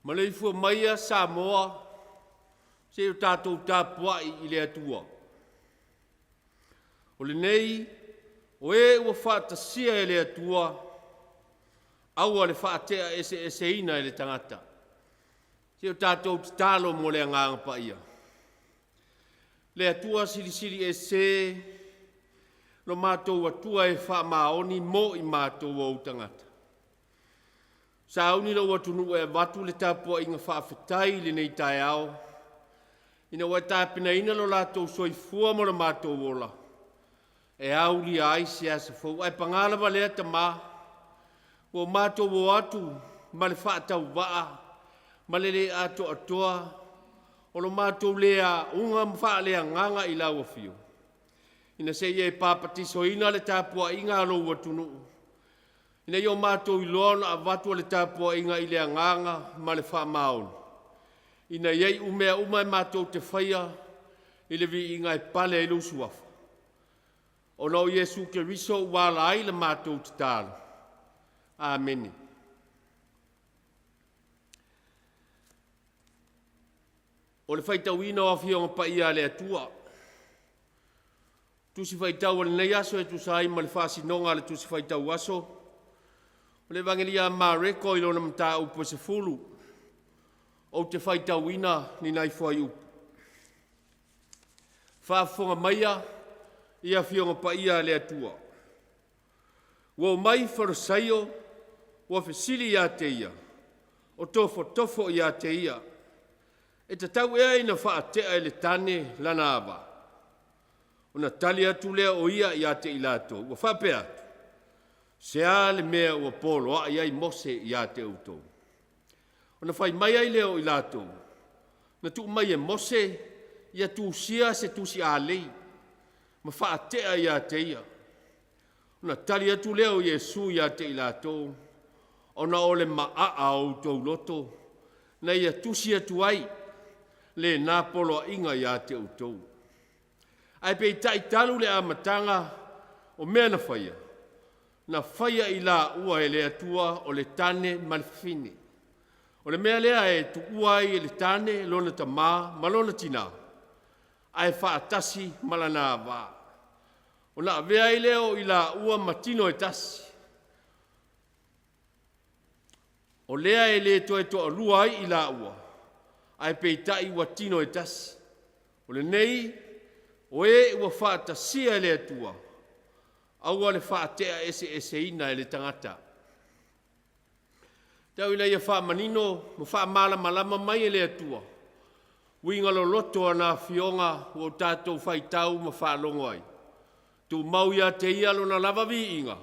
Maleifua maia Samoa se i o tatou tapuai i le Atua. O lenei, o e ua faatasia e le Atua, aua le faateaeseeseina e le tagata. Se i o tatou tatalo mo le Agaga Paia. Le Atua Silisili Ese, lo matou Atua e faamaoni mo i matou o ou tagata. Sauni lou atunuu e avatu le tapuaiga faafetai i lenei taeao, ina ua e tapenaina lo latou soifua ma lo matou ola e aulia ai se aso fou. Ae paga lava lea Tama, ua matou o atu ma le faatauvaa ma le le atoatoa o lo matou le auga ma faaleagaga i lau Afio, ina se i e papatisoina le tapuaiga a lou atunuu, ina ia o matou iloa ona avatu o le tapuaiga i le agaga ma le faamaoni, ina ia iu mea uma e matou te faia i le viiga e pale ai lou Suafa. Ona o Iesu Keriso ua ala ai la matou tatalo. Amene. O le faitauina o Afioga Paia a le Atua, Tusi Faitau o lenei aso e tusa ai ma le faasinoga a le Tusi Faitau Aso, o le Evagelia a Mareko i lona mataupu e 10, ou te faitauina ni nai fuaiupu. Faafofoga maia i Afioga Paia a le Atua. Ua omai Farisaio ua fesili ia te ia, o tofotofo ia te ia, e tatau ea ina faatea e le tane lana ava? Ona tali atu lea o ia ia te i latou, ua faapea atu, Se a le mea ua poloai ai Mose ia te outou? Ona fai mai ai lea o i latou, na tuu mai e Mose ia tusia se tusi alei ma faatea ia te ia. Ona tali atu lea o Iesu ia te i latou, ona o le maaa o outou loto, na ia tusi atu ai lena poloaiga ia te outou. Ae peitai talu le amataga o mea na faia, na faia i laua e le Atua o le tane ma le fafine. O le mea lea e tuua ai e le tane lona tamā ma lona tinā, ae faatasi ma lana ava. Ona avea ai lea o i laua ma tino e tasi. O lea e le toe toalua ai i laua, ae peitai ua tino e tasi. O lenei, o e ua faatasia e le Atua, aua le faateaeseeseina e le tagata. Tau ina ia faamanino ma faamalamalama mai e le Atua uiga loloto o ana afioga ua o tatou faitau ma faalogo ai. Tumau ia te Ia Lona lava viiga,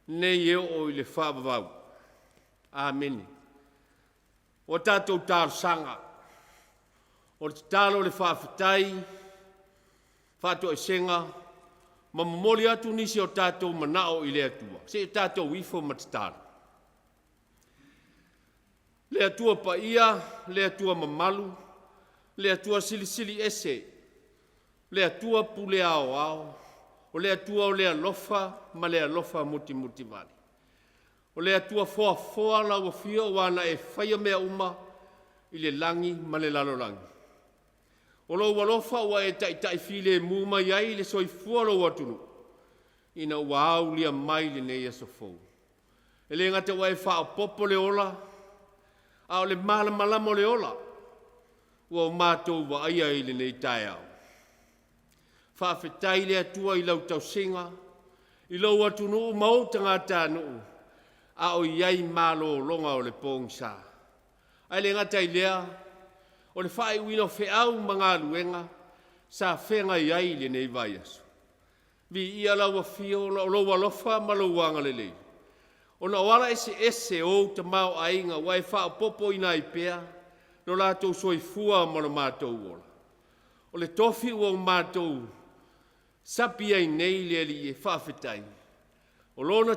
nei e oo i le faavavau. Amene. O a tatou talosaga, o le tatalo o le faafetai, faatoesega ma momoli atu nisi o tatou manao i le Atua, se i tatou ifo ma tatalo. Le Atua paia, le Atua mamalu, le Atua silisili ese, le Atua pule aoao, o le Atua o le alofa ma le alofa mutimutivale. O le Atua foafoa lau afio ua na e faia mea uma i le lagi ma le lalolagi. O lou alofa ua e taitai filemu mai ai le soifua o lou atunuu ina ua aulia mai lenei aso fou. E le gata ua e faaopoopo le ola, a o le malamalama o le ola ua o matou vaaia i lenei taeao. Faafetai le Atua i lau tausiga, i lou atunuu ma ou tagatanuu, a o i ai malologa o le pogisa. Ae le gata i lea, o le faaiuina o feau ma galuega sa feagai ai i lenei vaiaso. Viia lau Afio ona o lou alofa ma lou agalelei. Ona o ala eseese o ou tamaoaiga ua e faaopoopoina ai pea lo latou soifua ma lo matou ola. O le tofi ua o matou sapi ai nei le Alii e faafetai, o lona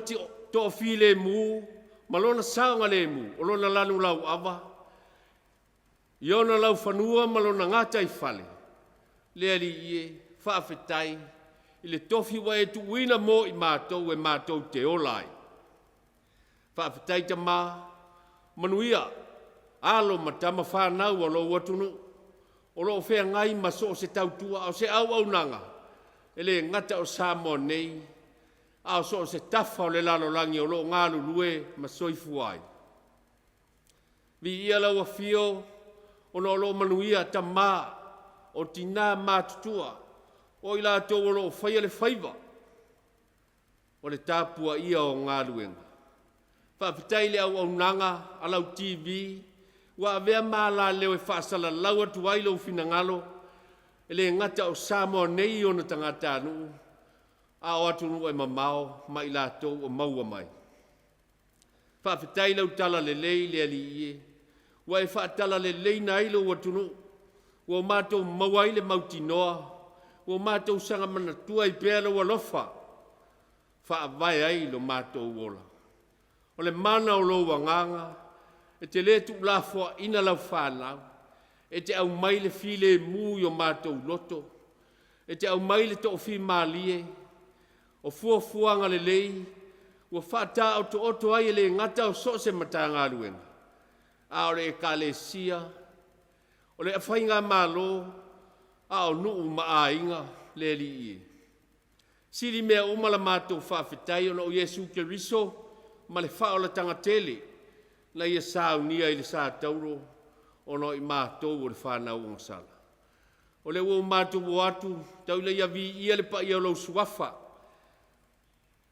toafilemu ma lona saogalemu, o lona lanu lauava i ona laufanua ma lona gataifale, le Alii e, faafetai i le tofi ua e tuuina mo i matou e matou te ola ai. Faafetai Tama, manuia alo ma tama fanau a lou atunuu o lo o feagai ma so o se tautua a o se auaunaga, e le gata o Samoa nei, a o so o se tafa o le lalolagi o lo o galulue ma soifua ai. Viia lau Afio ona o lo o manuia tama o tina matutua, o i latou o lo o faia le faiva o le tapuaia o galuega. Faafetai i le auaunaga a lau TV ua avea ma alaleo e faasalalau atu ai lou finagalo, e le gata o Samoa nei i ona tagatanuu, a o atunuu e mamao ma i latou o maua mai. Faafetai i lau talalelei le Alii e, ua e faatalaleleiina ai lou atunuu, ua matou maua ai le mautinoa, ua matou saga manatua ai pea lou alofa, faavae ai lo matou ola. O le mana o lou agaga, e te le tuulafoaina lau fanau, e te aumai le filemu i o matou loto, e te aumai le toafimalie, o fuafuaga lelei ua faataotooto ai e le gata o so o se Matagaluega, a o le Ekalesia, o le Faigamalo, a o nuu ma aiga le Alii e. Sili mea uma la matou faafetai ona o Iesu Keriso ma le faaolataga tele na ia saunia i le satauro ona o i matou o le fanau ogasala. O lea ua o matou o atu, tau ina ia viia le paia o lou Suafa,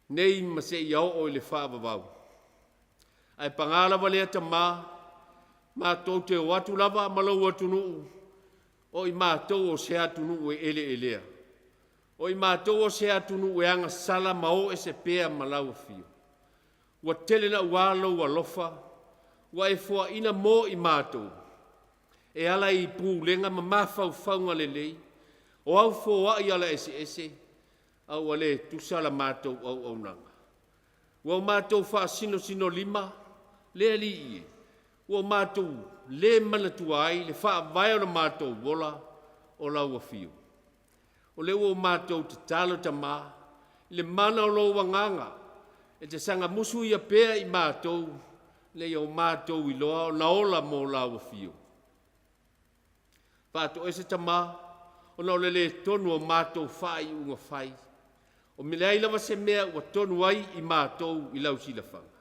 nei ma seia oo i le faavavau. Ae paga lava lea Tama, matou te o atu lava ma lou atunuu, o i matou o se atunuu e eleelea. O i matou o se atunuu e agasala ma o ese pea ma lau afio. Ua tele naua lou alofa ua e foaina mo i matou, e ala i pulega ma mafaufauga lelei, o au foai ala eseese, a ua le tusa la matou auaunaga. Ua o matou faasinosinolima le Alii e, ua o matou le manatua ai le faavae o le matou ola o lau afio. O lea ua o matou tatalo Tama, i le mana o lou agaga, e te saga musuia pea i matou, ina ia o matou iloa ona ola mo lau afio. Faatoese Tama, ona o le le tonu o matou faaiuga fai, o leai lava se mea ua tonu ai i matou i lau silafaga.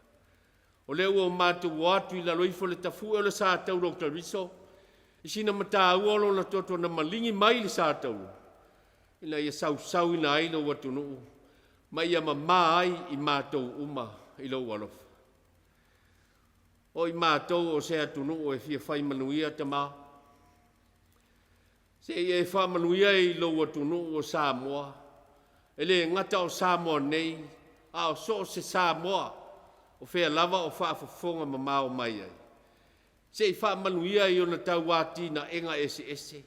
O lea ua o matou o atu i lalo ifo o le tafue o le satauro o Keriso, i sina mataua o lona toto na maligi mai i le satauro, ina ia sausauina ai lou atunuu ma ia mama ai i matou uma i lou alofa. O i matou o se atunuu e fia fai manuia, Tama, se i e faamanuia i lou atunuu o Samoa, e le gata o Samoa nei, a o so o se Samoa, o fea lava o faafofoga mamao mai ai. Se i faamanuia i ona tauatinaega eseese,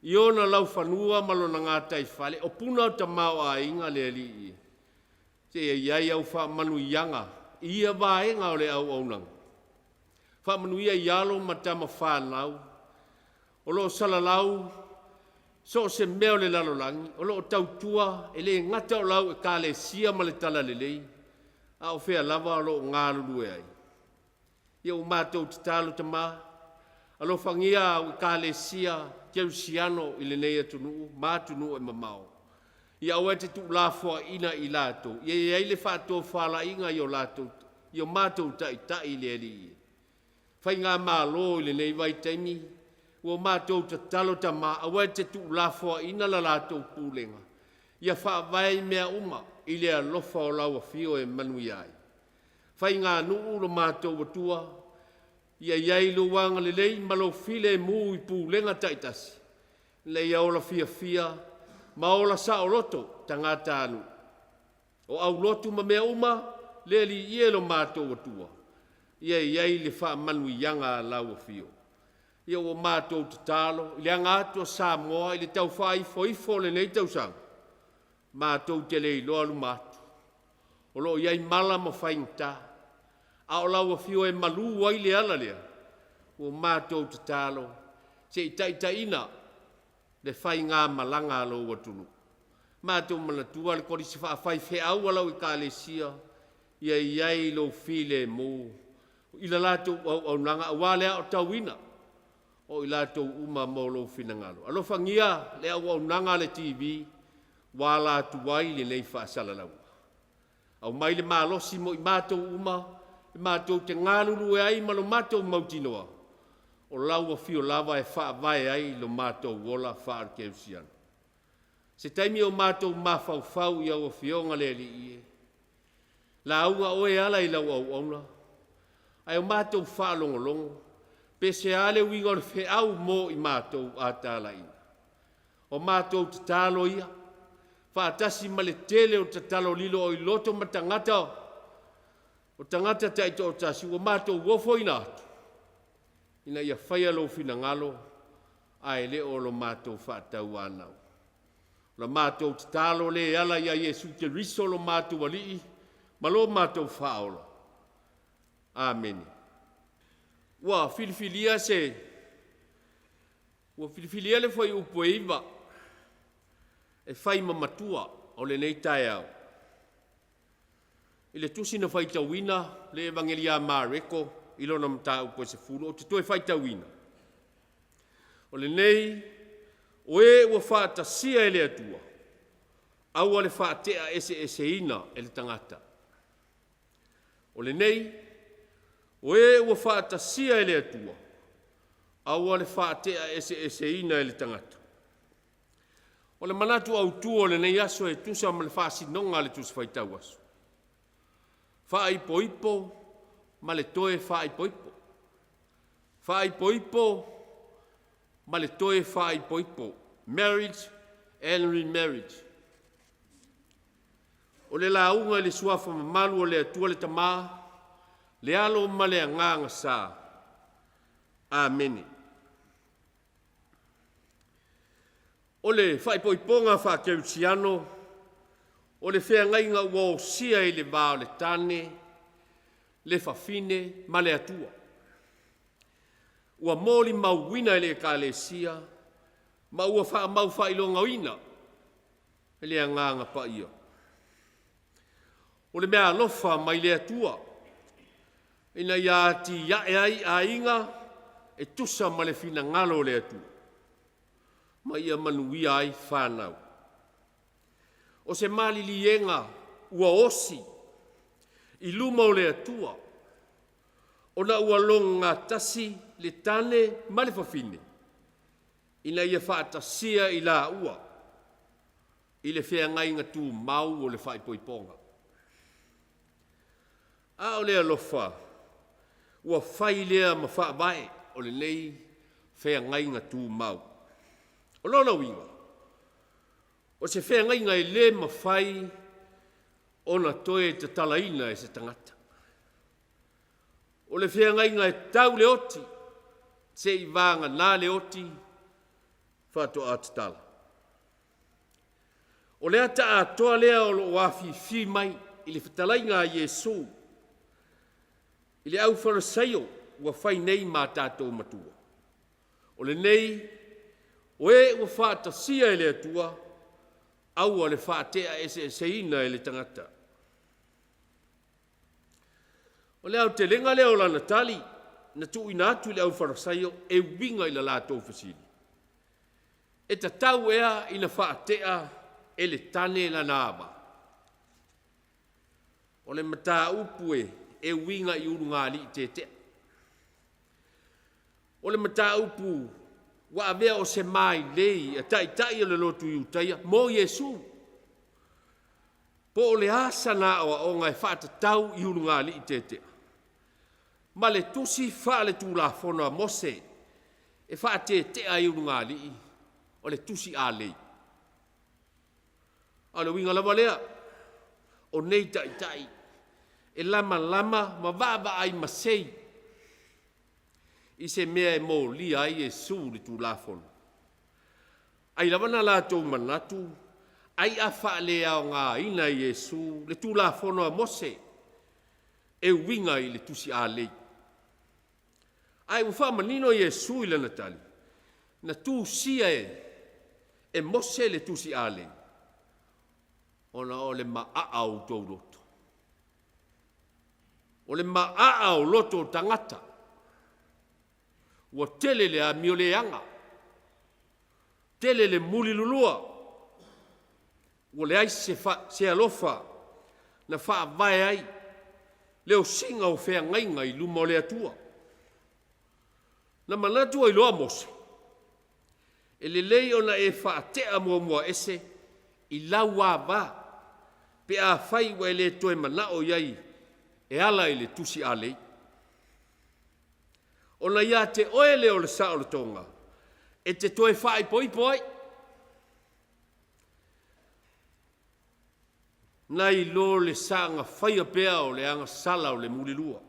i ona laufanua ma lona gataifale, o puna o tamaoaiga le Alii e. Se i ai au faamanuiaga i ia vaega o le auaunaga. Faamanuia i alo ma tama fanau o lo o salalau so o se mea o le lalolagi, o lo o tautua e le gata o lau Ekalesia ma le Talalelei, a o fea lava o lo o galulue ai. Ia ua matou tatalo Tama, alofagia au Ekalesia Kerisiano i lenei atunuu ma atunuu e mamao. Ia aua e te tuulafoaina i latou, ia i ai le faatofalaiga i o latou, i o matou taitai i le Alii. Faigamalo i lenei vaitaimi, ua matou tatalo Tama, aua e te tuulafoaina la latou pulega, ia faavae i mea uma i le alofa o lau afio e manuia ai. Faiganuu lo matou Atua, ia i ai lou agalelei ma lou filemu i pulega taitasi, ina ia ola fiafia ma ola saoloto tagatanuu. O aulotu ma mea uma, le Alii e lo matou Atua, ia i ai le faamanuiaga a lau afio. Ia ua matou tatalo i le aga atu o Samoa i le tau faaifoifo o lenei tausaga, matou te le iloa luma atu, o lo o i ai mala ma faigata, a o lau afio e malu ai le ala lea, ua matou tatalo se i taitaiina le faigamalaga a lou atunuu. Matou manatua le kolisi faafaifeau a lau Ekalesia, ia i ai lou filemu i le latou auaunaga aua le aotauina o i latou uma mo lou finagalo. Alofagia le auaunaga a le TV ua ala atu ai lenei faasalalauga. Aumai le malosi mo i matou uma e matou te galulue ai ma lo matou mautinoa, o lau afio lava e faavae ai lo matou ola faakerisiano. Se taimi o matou mafaufau i au afioga le Alii e, lauga oe e ala i lau auauna, ae o matou faalogologo pe se a le uiga o le feau mo i matou a talaiina. O matou tatalo ia, faatasi ma le tele o tatalo lilo oi loto ma tagata, o tagata taitoatasi ua matou ofoina atu, ina ia faia lou finagalo ae le o lo matou faatauanau. La matou tatalo le e ala ia Iesu Keriso lo matou Alii ma lo matou Faaola. Amene. Ua filifilia se ua filifilia le fuaiupu e 9 e fai ma matua o lenei taeao. I le tusi na faitauina le Evagelia a Mareko i lona mataupu e 10, ou te toe faitauina. O lenei, o e ua faatasia e le Atua, aua le faatea eseeseina e le tagata. O lenei, o e ua faatasia e le Atua, aua le faatea eseeseina e le tagata. O le manatu autu o lenei aso e tusa ma le faasinoga a le Tusi Faitau Aso, faaipoipo ma le toe faaipoipo. Faaipoipo ma le toe faaipoipo. Marriage and remarriage. O le lauga i le suafa mamalu o le Atua le Tama, le Alo ma le Agaga Sa. Amene. O le faaipoipoga faakerisiano, o le feagaiga ua osia i le va o le tane, le fafine ma le Atua. Ua molimauina e le Ekalesia ma ua faamau faailogaina e le Agaga Paia. O le meaalofa mai le Atua ina ia atiae ai aiga e tusa ma le finagalo o le Atua, ma ia manuia ai fanau. O se maliliega ua osi i luma o le Atua, ona ua logogatasi le tane ma le fafine, ina ia faatasia i laua i le feagaiga tumau o le faaipoipoga. A o le alofa, ua fai lea ma faavae o lenei feagaiga tumau. O lona uiga, o se feagaiga e le mafai ona toe tatalaina e se tagata. O le feagaiga e tau le oti, seia vagana le oti faatoa tatala. O le ata atoa lea o lo o afifi mai i le fetalaiga a Iesu i le aufalesaio ua fai nei ma tatou matua. O lenei, o e ua faatasia e le Atua, aua le faatea eseeseina e le tagata. O le aotelega lea o lana tali na tuuina atu i le aufalesaio e uiga i le latou fesili, e tatau ea ina faatea e le tane lana ava? O le mataupu e uiga i ulugalii tetea. O le mataupu ua avea o se mailei a taitai o le lotu Iutaia mo Iesu. Po o le a sana aoaoga e faatatau i ulugalii tetea, ma le tusi faaletulafono a Mose e faatetea ai ulugalii o le tusi alei. A o le uiga lava lea, o nei taitai E lamalama ma vaavaai masei i se mea e molia ai Iesu i le Tulafono. Ai lava na latou manatu ai a faaleaogaina e Iesu le Tulafono a Mose e uiga i le Tusi Alei. Ae ua faamanino Iesu i lana tali, na tusia e Mose le Tusi Alei, ona o le maaa o outou loto. O le maaa o loto o tagata, ua tele le amioleaga, tele le mulilulua, ua leai se, fa, se alofa na faavae ai le osiga o feagaiga i luma o le Atua. Na manatu ai loa Mose, e lelei ona e faatea muamua ese i lau ava pe afai ua e le toe manao i ai e ala i le Tusi Alei. Ona ia te oe lea o le saolotoga e te toe faaipoipo ai, nai lo le saga faia pea o le agasala o le mulilua.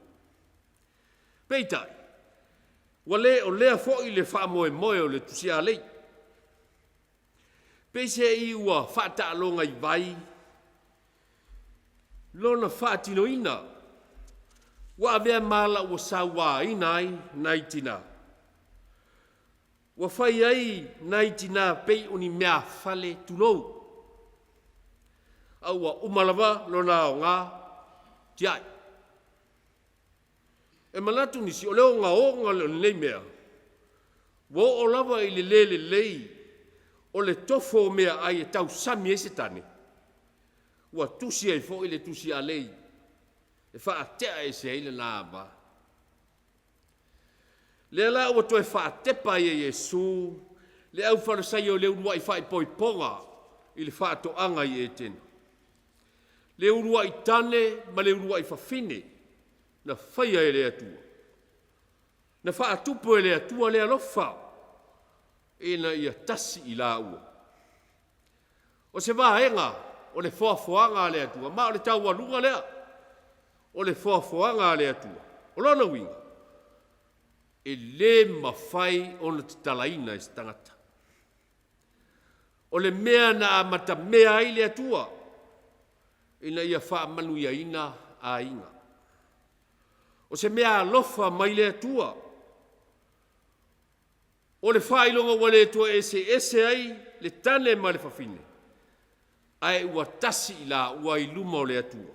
Peitai, ua le o lea foi le faamoemoe o le Tusi Alei. Peiseai ua faataaloga i vai lona faatinoina, ua avea ma ala ua sauaina ai nai tinā. Ua fai ai nai tinā pei o ni meaafale, tulou, a ua uma lava lona aoga, tiai. E manatu nisi o le ogaoga o lenei mea, ua oo lava i le le lelei o le tofo o meaai e tausami ai se tane, ua tusi ai foi le Tusi Alei e faatea ese ai lena ava. Lea la ua toe faatepa ai e Iesu le aufalesaio i le uluai faaipoipoga i le faatoaga i Etena, le uluai tane ma le uluai fafine na faia e le Atua. Na faatupu e le Atua le alofa ina ia tasi i laua. O se vaega o le foafoaga a le Atua, ma o le taualuga lea o le foafoaga a le Atua. O lona uiga, e le mafai ona tatalaina e se tagata. O le mea na amatamea ai le Atua ina ia faamanuiaina aiga. O se mea alofa mai le Atua. O le faailoga ua le toe eseese ai le tane ma le fafine, ae ua tasi i laua i luma o le Atua.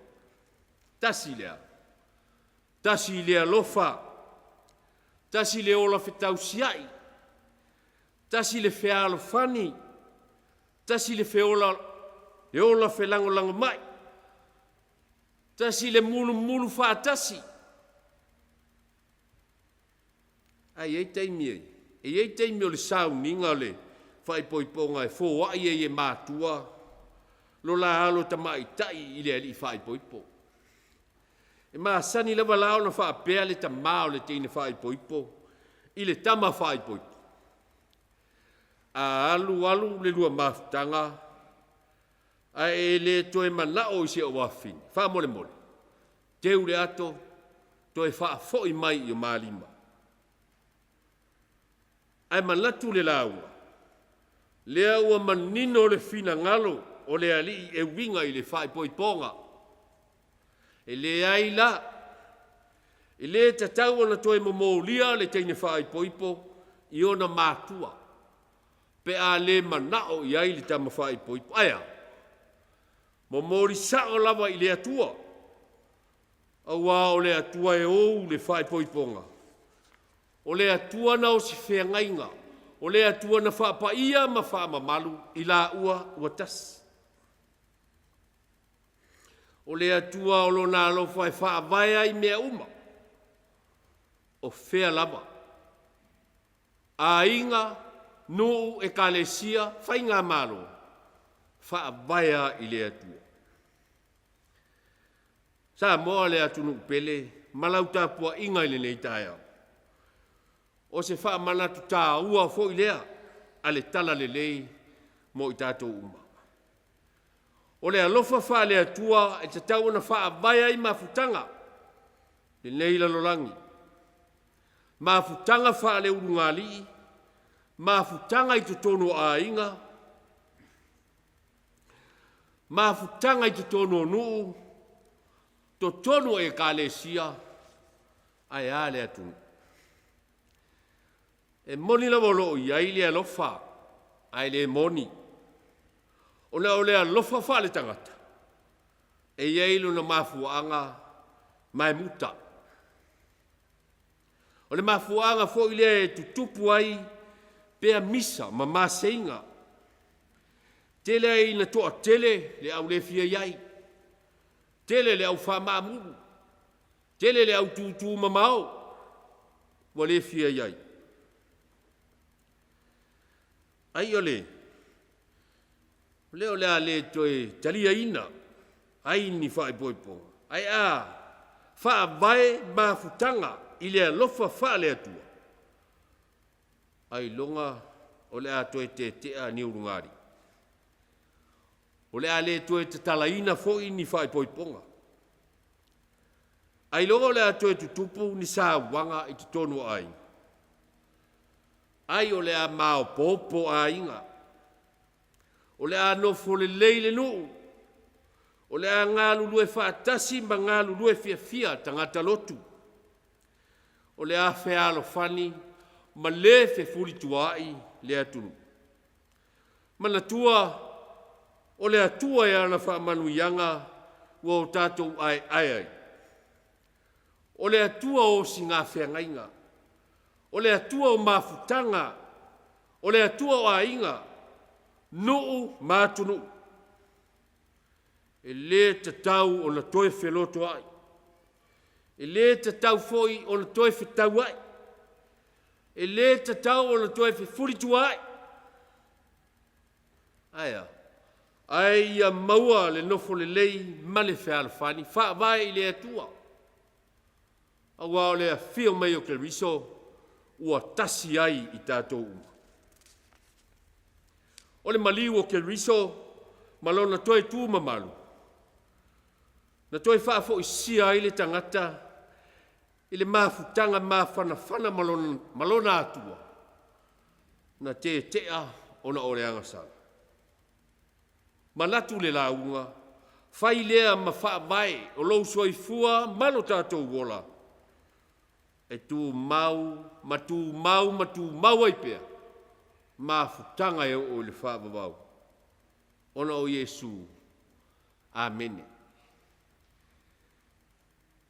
Tasi le a? Tasi le alofa, tasi le ola fetausiai, tasi le fealofani, tasi le feola, le ola felagolagomai, tasi le mulumulu faatasi. Ae i ai taimi e, e i ai taimi o le sauniga o le faaipoipoga e foai ai e matua lo la alo tamaitai i le alii faaipoipo. E masani lava la ona faapea le tamā o le teine faaipoipo i le tama faaipoipo, A alu alu le lua mafutaga ae e le toe manao i si ou afafine, faamolemole, teu le ato, toe faafoi mai i o ma lima. Ae manatu le lauga, lea ua manino le finagalo o le Alii e uiga i le faaipoipoga. E leai la, e le tatau ona toe momolia le teine faaipoipo i ona matua pe a le manao i ai le tama faaipoipo. Ae a? Momoli sao lava i le Atua, auā o le Atua e ou le faaipoipoga. O le Atua na osi feagaiga, o le Atua na faapaia ma faamamalu i laua ua tasi. O le Atua o Lona alofa e faavae ai mea uma, o fea lava, aiga, nuu, ekalesia, faigamalo, faavae lava i le Atua. Samoa le atunuu pele ma lau tapuaiga i lenei taeao. O se faamanatu taua foi lea a le Talalelei mo i tatou uma. O le alofa faale-Atua e tatau ona faavae ai mafutaga lenei lalolagi, mafutaga faale-ulugalii, mafutaga i totonu o aiga, mafutaga i totonu o nuu, totonu o ekalesia, ae a le atunuu. E moni lava o lo o i ai le alofa, ae le moni, ona o le alofa faaletagata e i ai lona mafuaaga ma e muta. O le mafuaaga foi lea e tutupu ai pea misa ma maseiga. Tele ai ina toatele le au le fia i ai, tele le au faamaamulu, tele le au tutu mamao ua le fia i ai. Ai o le lea o le a le toe taliaina ai ni faaipoipoga, ae a faavae mafutaga i le alofa faale-Atua, ailoga o le a toe tetea ni ulugalii. O le a le toe tatalaina foi ni faaipoipoga. Ailoga o le a toe tutupu ni sauaga i totonu o aiga. Ai o le a maopoopo aiga. O le a nofo lelei le nuu. O le a galulue faatasi ma galulue fiafia tagata lotu. O le a fealofani ma le fefulituaai le atunuu. Manatua, o le Atua e ana faamanuiaga ua o tatou aeae ai. O le Atua o osigafeagaiga, o le Atua o mafutaga, o le Atua o aiga, nuu ma atunuu. E le tatau ona toe felotoai, e le tatau foi ona toe fetauai, e le tatau ona toe fefulituaai. Ae a? Ae ia maua le nofo lelei ma le fealofani, faavae i le Atua, aua o le afio mai o Keriso ua tasi ai i tatou uma. O le maliu o Keriso ma lona toe tu mamalu, na toe faafoisia ai le tagata i le mafutaga mafanafana ma lona Atua, na tetea ona o le agasala. Manatu le lauga, fai lea ma faavae o lou soifua ma lo tatou ola, e tumau ma tumau ma tumau ai pea mafutaga e oo i le faavavau, ona o Iesu. Amene.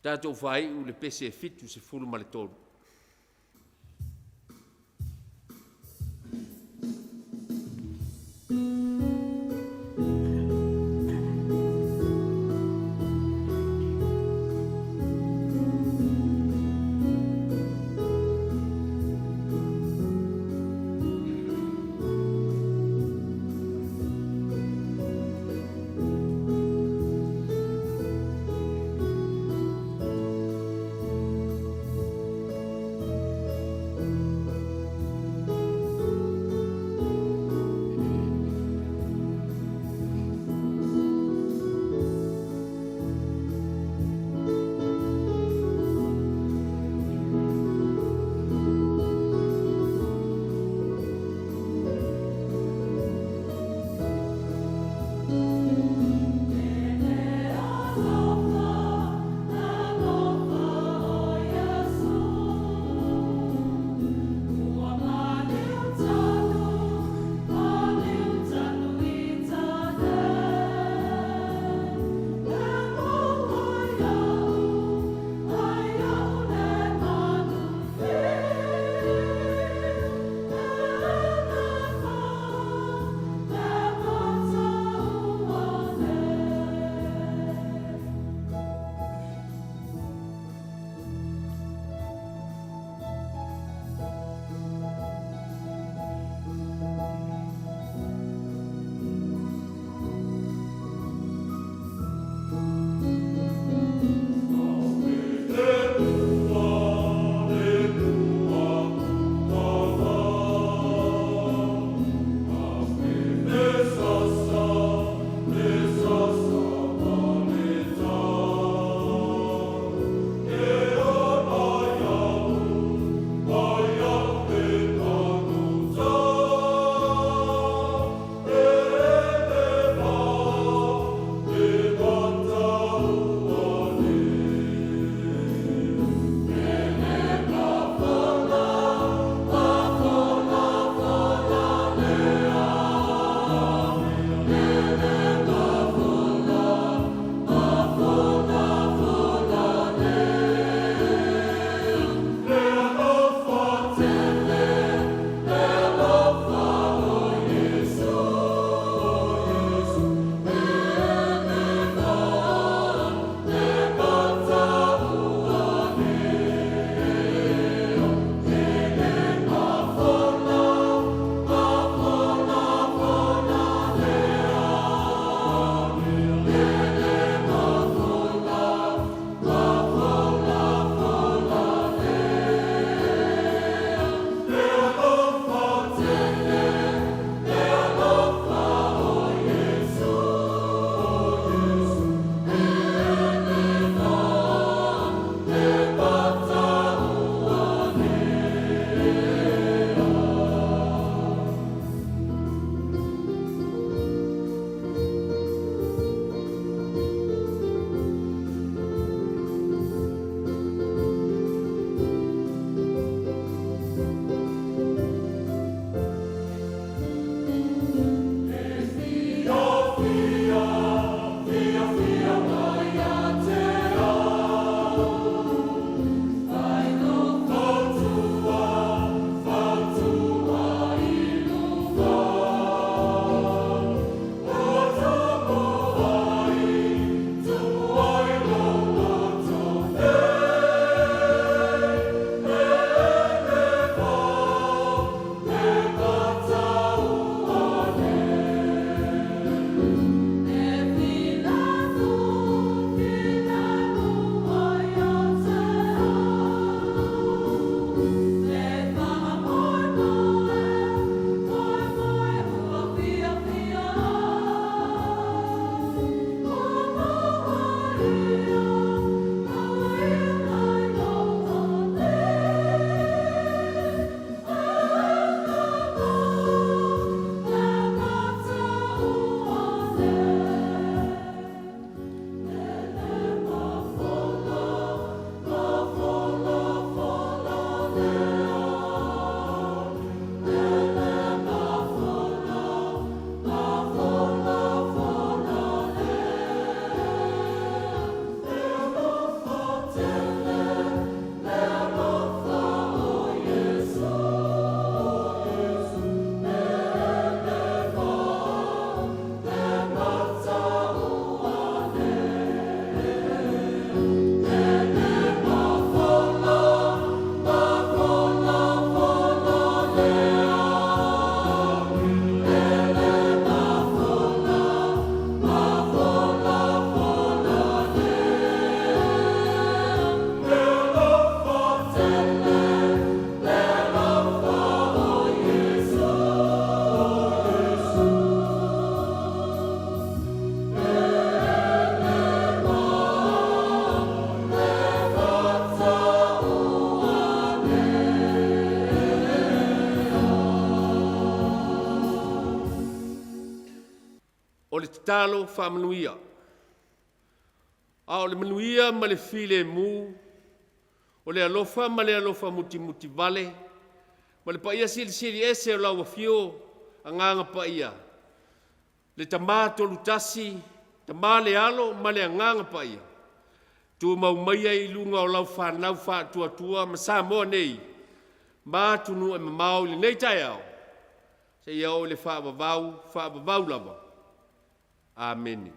Tatou faaiu i le pese 73. tatalo faamanuia. A o le manuia ma le filemu, o le alofa ma le alofa mutimutivale, ma le paia silisili ese o lau Afio Agaga Paia, le Tama Tolutasi, Tama le Alo ma le Agaga Paia, tumau maia i luga o lau fanau faatuatua ma Samoa nei ma atunuu e mamao i lenei taeao seia oo i le faavavau, faavavau lava. Amene.